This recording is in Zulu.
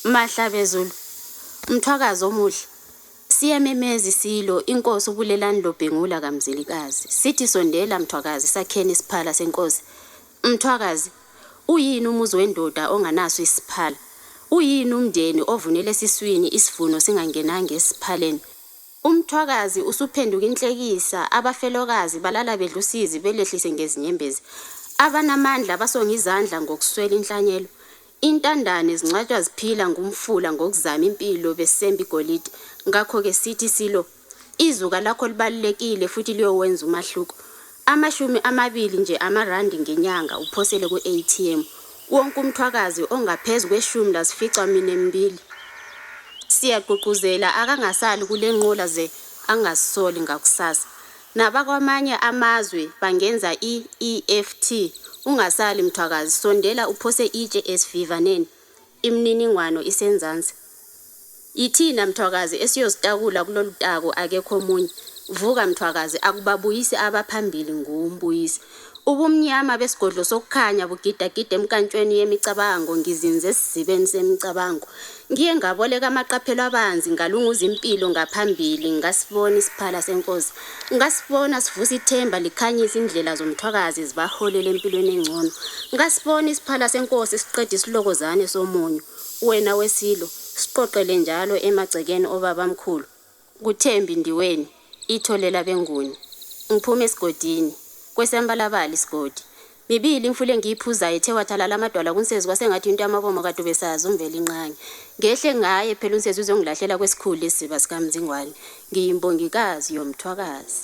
Mahlabezulu, Mthwakazi omuhle, siyamemeza iSilo, iNkosi uBulelani Lobhengula kaMzilikazi. Sithi sondela Mthwakazi sakheni isiphala senkosi. Mthwakazi, uyini umuzi wendoda onganaso isiphala? Uyini umndeni ovunela esiswini isivuno singangenanga esiphaleni? Umthwakazi usuphenduka inhlekisa, abafelokazi balala bedla usizi belehlise ngezinyembezi. Abanamandla basonga izandla ngokuswela inhlanyelo. Intandane zingcwatshwa ziphila ngumfula ngokuzama impilo besemba igolide. Ngakho-ke sithi Silo, izuka lakho libalulekile futhi liyowenza umahluko. 20 nje amarandi ngenyanga uphosele ku-ATM. Wonke umthwakazi ongaphezu kweshumi lasificaminwembili. Siyagqugquzela akangasali kulenqola ze angazisoli ngakusasa. Nabakwamanye amazwe bangenza i-EFT. Ungasali Mthwakazi, sondela uphose itshe esivivaneni. Imininingwano isenzansi. Yithina Mthwakazi esiyozitakula kulolu taku akekho omunye. Vuka Mthwakazi akubabuyisi abaphambili nguwe umbuyisi. Ubumnyama besigodlo sokukhanya bugidagida emnkantshweni yemicabango ngizinze esizibeni semicabango. Ngiye ngaboleka amaqaphelo abanzi ngalunguza impilo ngaphambili ngasibona isiphala senkosi. Ngasibona sivusa ithemba likhanyisa indlela zoMthwakazi zibaholela empilweni engcono. Ngasibona isiphala senkosi siqeda isilokozane somunyu. Wena weSilo, siqoqele njalo emagcekeni obabamkhulu. KuThembi Ndiweni, ithole labeNguni. Ngiphuma esigodini, kweseMbalabala isigodi. Mibili imfula engiyiphuzayo ethe wathalala amadwala kuNsezi kwasengathi into yamabomo kade ubesazi uMvelinqangi. Ngehle ngaye phela uNsezi uzongilahlela kwesikhulu isiziba sikaMzingwane. Ngiyimbongikazi yoMthwakazi.